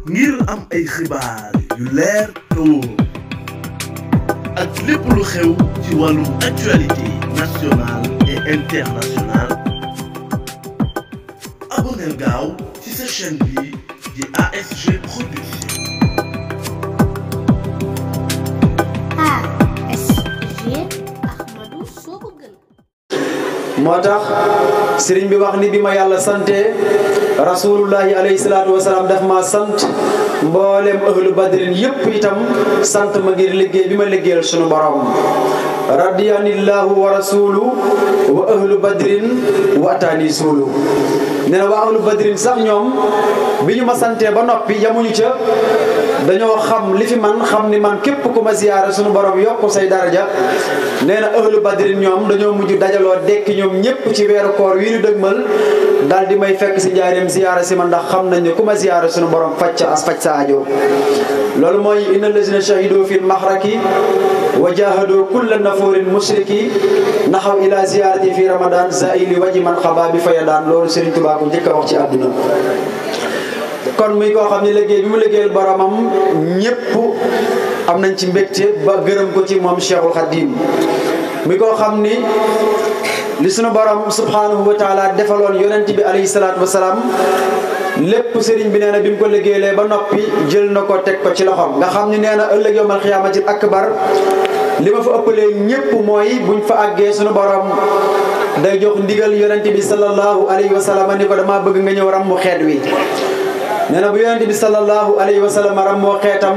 ngir am ay xibaar yu leer te wóor ak lépp lu xew ci wàllum actualité nationale et internationale abonneel gaaw ci sa chaîne bi di ASG Production. moo tax sëriñ bi wax ni bi ma yàlla sante rasulullahi alayhi salaatu wasalaam daf ma sant mboolem ahlu badrin yépp itam sant ma ngir liggéey bi ma liggéeyal sunu borom radiyanillahu wa rasulu wa ahlu badrin wa ataani suulu nee na waa ahlu badrin sax ñoom bi ñu ma santee ba noppi yamuñu ca dañoo xam li fi man xam ni man képp ku ma ziyaara sunu borom yokku say daraja nee na ahlu badrin ñoom dañoo mujj dajaloo dekki ñoom ñépp ci weeru koor wi ñu dëgmal daal di may fekk si njaareem ziyaara si ma ndax xam nañ ne ku ma ziyaara sunu borom faj sa aajo loolu mooy inna lazina shahidu fil maxraki wa jahadu kulla nafurin musriki naxaw ila ziyaarati fi ramadan zaili waji man xaba bi faya daan loolu Serigne Touba ko njëkk a wax ci àdduna kon muy koo xam ne liggéey bi mu liggéeyal boromam ñépp am nañ ci mbégte ba gërëm ko ci moom Cheikhul Khadim muy koo xam ni li sunu borom subhanahu wa taala defaloon yonent bi alayhi salaatu wasalaam lépp sëriñ bi nee na bi mu ko liggéeylee ba noppi jël na ko teg ko ci loxoom nga xam ni nee na ëllëg yawmal xiyaamatil akbar li ma fa ëppalee ñépp mooy buñ fa àggee sunu borom day jox ndigal yonent bi sallallahu alayhi wa sallam ni ko damaa bëgg nga ñëw rammu xeet wi nee na bu yonent bi sallallahu alayhi wa sallam rammoo xeetam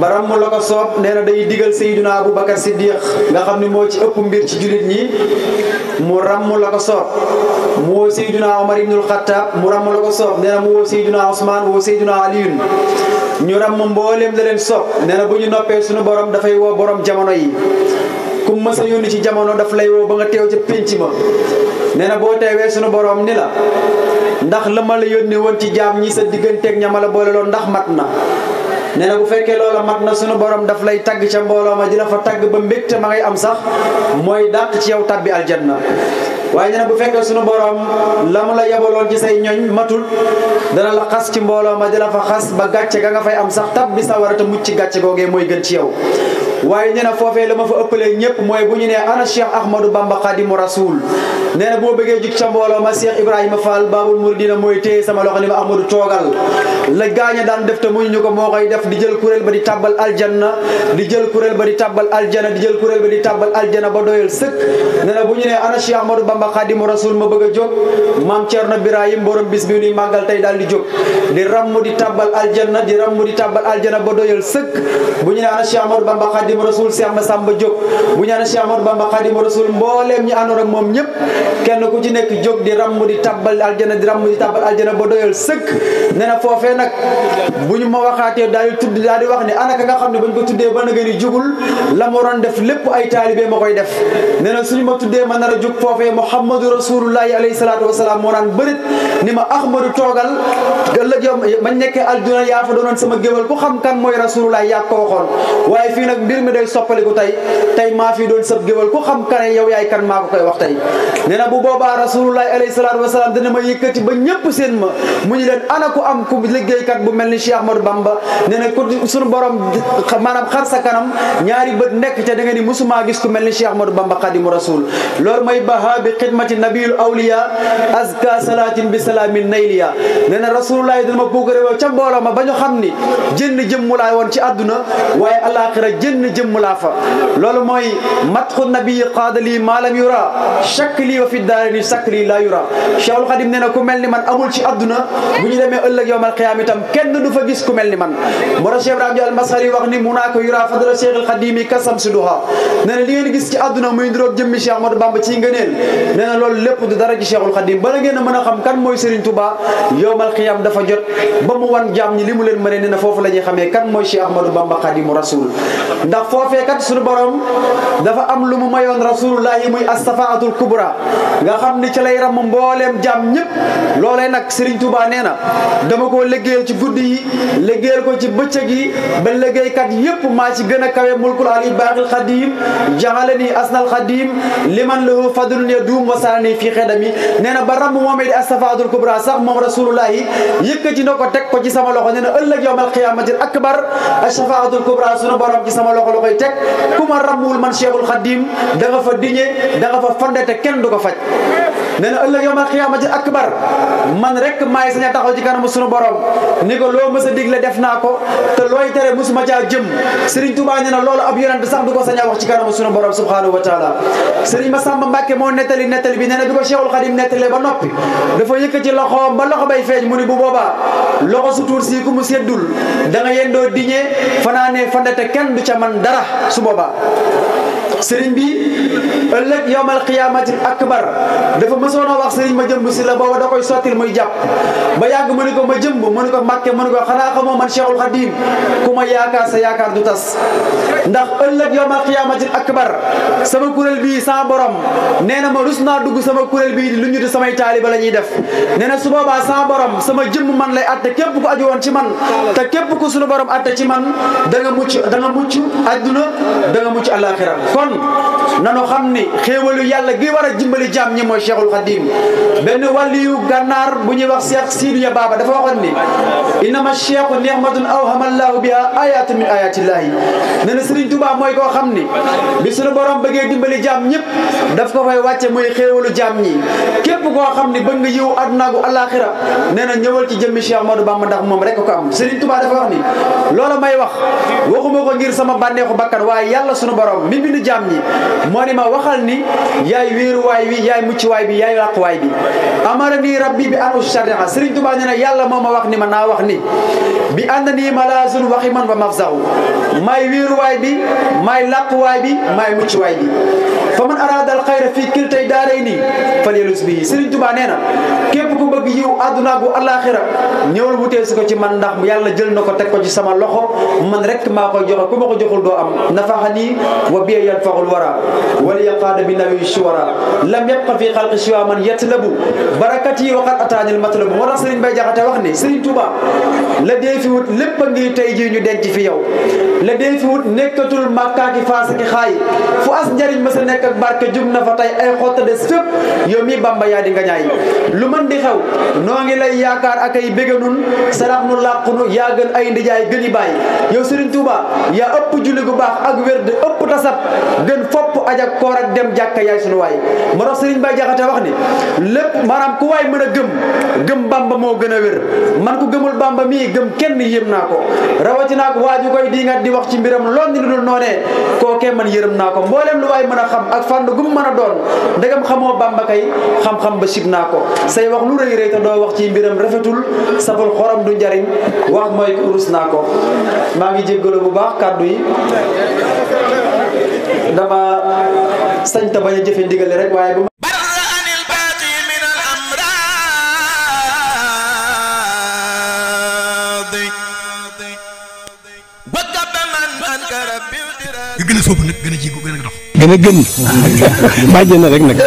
ba rammu la ko soob nee na day digal Seydina Aboubacar Siddiq nga xam ni moo ci ëpp mbir ci jullit ñi mu rammu la ko soob mu woo Seydina Omar ibnul Xattaab mu rammu la ko soob nee na mu woo Seydina Ousmane woo Seydina Aliyun ñu ramm mbooleem la leen soob nee na bu ñu noppee suñu borom dafay woo borom jamono yi ku mës a yónni ci jamono daf lay woo ba nga teew ca pénc ma nee na boo teewee suñu borom ni la ndax la ma la yónni woon ci jaam ñi sa digganteeg ña ma la boole loon ndax mat na nee na bu fekkee loola mat na sunu borom daf lay tagg ca mbooloo ma di la fa tagg ba mbégte ma ngay am sax mooy dàq ci yow tabbi aljanna waaye nee na bu fekkee sunu borom la mu la yebaloon ci say ñoñ matul dana la xas ci mbooloo ma di la fa xas ba gàcce ga nga fay am sax tabbi sa war a te mucc ci gàcce googee mooy gën ci yow waaye nee na foofee la ma fa ëppalee ñëpp mooy bu ñu nee ana Cheikh Ahmadou Bamba Khadimu Rasoul nee na boo bëggee jug ca mbooloo ma Cheikh Ibrahima Fall Babul Mouridina mooy téye sama loxo ni ma Ahmadou toogal la gaaña daan def te muy ñu ko moo koy def di jël kuréel ba di tàbbal aljanna di jël kuréel ba di tàbbal aljana di jël kuréel ba di tàbbal aljana ba doyal sëkk nee na bu ñu nee ana Cheikh Ahmadou Bamba Khadimu Rasoul ma bëgg a jóg maam Thierno Birahim borom bis bi nuy màggal tey daal di jóg di ramm di tàbbal aljanna di ramm di tàbbal aljana ba doyal sëkk bu ñu nee ana Cheikh Ahmadou Bamba Khadimu Rasoul Cheikh Massamba jóg bu ñu nee Cheikh Ahmadou Bamba Khadimu Rasoul mbooleem ñi àndoon ak moom ñëpp kenn ku ci nekk jóg di ramm di tàbbal aljana di ramm di tàbbal aljana ba doyal sëkk nee na foofee nag bu ñu ma waxaatee daal di tudd daal di wax ne ana ka nga xam ne bañ ko tuddee ba nga ni jugul la ma waroon def lépp ay taalibe ma koy def nee na suñu ma tuddee ma nar a jug foofee Muhammadu Rasulullahi alayhi salaatu wasalaam moo naan bërit ni ma Ahmadu toogal ëllëg yow bañ nekkee aljuna yaa fa doonoon sama géwal ku xam kan mooy Rasulullahi yaa ko waxoon waaye fii nag mbir mi day soppaliku tey maa fi doon sab géwal ku xam kan yow yaay kan maa ko koy wax tey nee na bu boobaa Rasulullahi alayhi salaatu wasalaam dana ma yëkkati ba ñëpp seen ma mu ñu leen ana ku am ku liggéeykat bu mel ni Cheikh Ahmadou Bamba nee na ku suñu borom maanaam xar sa kanam ñaari bët nekk ca da nga ni musuma gis ku mel ni Cheikh Ahmadou Bamba Khadimu Rasul loolu mooy baha bi xidmati nabiyul awliya azka salatin bi salaamin nayliya nee na Rasulullahi dana ma puukare woo ca mbooloo ma ba ñu xam ni jënn jëmmu laa woon ci àdduna waaye alaxira jënn jëmmu laa fa loolu mooy matxu nabi qaadali maalam yura chakk lii wa fi daarini sakk lii laa yura Cheikhul Khadim nee na ku mel ni man amul ci àdduna bu ñu demee ëllëg yawmal qiyaama itam kenn du fa gis ku mel ni man moo tax Cheikh Ibrahima al-Masari wax ni munaaka yura fadla Cheikhul Khadimi kasam si duha nee na li ngeen gis ci àdduna muy ndiroog jëmmi Cheikh Ahmadou Bamba ci ngëneel nee na loolu lépp du dara ci Cheikhul Khadim bala ngeen a mën a xam kan mooy Serigne Touba yawmal qiyaam dafa jot ba mu wan jaam ñi li mu leen mënee nee na foofu la ñuy xamee kan mooy Cheikh Ahmadou Bamba Khadimu Rasul ndax foofee kat suñu borom dafa am lu mu mayoon rasulullahi muy astafaatul kubra nga xam ni ci lay ram mbooleem jàmm ñëpp loolee nag Serigne Touba nee na dama koo liggéeyal ci guddi yi liggéeyal ko ci bëccëg yi ba liggéeykat yëpp maa ci gën a kawe mulkul ali baaxil xadim jaxalani asnal xadim liman lahu fadlun yadum wasalani fii xedami nee na ba ram moomee di astafaatul kubra sax moom rasulullahi yëkkati na ko teg ko ci sama loxo nee na ëllëg yawmal qiyaamatil akbar astafaatul kubra sunu borom ci sama loxo la koy teg ku ma rammuwul man Cheikhul Khadim da nga fa diñe da nga fa fonde te kenn du ko faj nee na ëllëg yawmal qiyaamatil akbar man rek maay sañ a taxaw ci kanamu sunu borom ni ko loo mës a digle def naa ko te looy tere musuma caa jëm Serigne Touba nee na loolu ab yonent sax du ko sañ a wax ci kanamu sunu borom subhanahu wa taala Serigne Massamba Mbacke moo nettali bi nee na bi ko Cheikhul Khadim nettalee ba noppi dafa yëkkati loxoom ba loxo bay feeñ mu ni bu boobaa loxo su tuur si ku mu seddul da nga yendoo diñee fanaanee fandete kenn du ca man dara su boobaa sëriñ bi ëllëg yawmal qiyaamatil akbar dafa mësoon a wax sëriñ ma jëmb si la booba da koy sottil muy jàpp ba yàgg mu ni ko ma jëmb mu ni ko Mbàkke mu ni ko xanaa xamoo man Cheikhul Khadim ku ma yaakaar sa yaakaar du tas ndax ëllëg yawmal qiyaamatil akbar sama kuréel bii sama borom nee na ma rus naa dugg sama kuréel bii di lu ñu di samay taaliba la ñuy def nee na su boobaa sama borom sama jëmm man lay atte képp ku aju woon ci man te képp ku sunu borom atte ci man da nga mucc adduna da nga mucc alaxira kon nanu xam ni xéewalu yàlla gi war a jimbali jaam ñi mooy Cheikhul Khadim benn wàlliyu gànnaar bu ñuy wax Cheikh Sidiya Baba dafa waxoon ni innama cheikhu ni'matun awhamallahu biha ayatun min ayatillahi nee na Serigne Touba mooy koo xam ni bi sunu borom bëggee dimbali jaam ñëpp daf ko fay wàcce muy xéewalu jaam ñi képp koo xam ni bëgg nga yiw adduna gu alaxira nee na ñëwal ci jëmmi Cheikh Ahmadou Bamba ndax moom rek ko am Serigne Touba dafa wax ni loola may wax waxuma ko ngir sama bànneexu bakkan waaye yàlla sunu borom mi bind jaam ñi moo ni ma waxal ni yaay wéeruwaay wi yaay muccuwaay bi yaay làquwaay bi amara nii rabbi bi an ushariha Serigne Touba nee na yàlla moo ma wax ni ma naa wax ni bi ànd nii malaasun waxi man ba mafsahu maay wéeruwaay bi maay làquwaay bi maay muccuwaay bi fa man arada al xayra fii kiltay daaray nii fal yelus bi Serigne Touba nee na képp ku bëgg yiw àdduna gu alaxira ñëwal wutee su ko ci man ndax yàlla jël na ko teg ko ci sama loxo man rek maa koy joxe ku ma ko joxul doo am nafaxani wa biya yanfaxul wara wala yaqaada bi nawi shuwara lam yabqa fi xalqi siwa man yatlabu barakati wa qad ataanil matlabu moo tax Serigne Bay Jaxate wax ni Serigne Touba la dee fi wut lépp a ngi tey jii ñu denc fi yow la dee fi wut nekkatul màkkaaki faasaki xaay fu as njariñ ma sa nekk ak barke jum na fa tey ay xotta des fépp yow mi Bamba yaa di nga ñaay lu mën di xew noo ngi lay yaakaar ak ay béganun sarax nu làqunu yaa gën ay ndijaay gën i bàyyi yow Serigne Touba yaa ëpp julli gu baax ak wér de ëpp tasab gën fopp ajak koor ak dem jàkka yaay sunu waay moo tax Serigne Bay Jaxate wax ni lépp maanaam ku waay mën a gëm Bamba moo gën a wér man ku gëmul Bamba mii gëm kenn yéem naa ko rawatina ak waaju koy diingat di wax ci mbiram lool ni lu dul noonee kookee man yërëm naa ko mboolem lu waay mën a xam ak fànn gu mu mën a doon ndegam xamoo Bamba kay xam-xam ba sib naa ko say wax lu rëy rëy te doo wax ci mbiram rafetul saful xorom du njariñ wax mooy ko rus naa ko maa ngi jéggalu bu baax kàddu yi dama sañ ta bañ a jëfe ndigale rek waaye bu nga gën a sóobu nag gën a jigu gën a dox gën a gën bàjjee na rek nag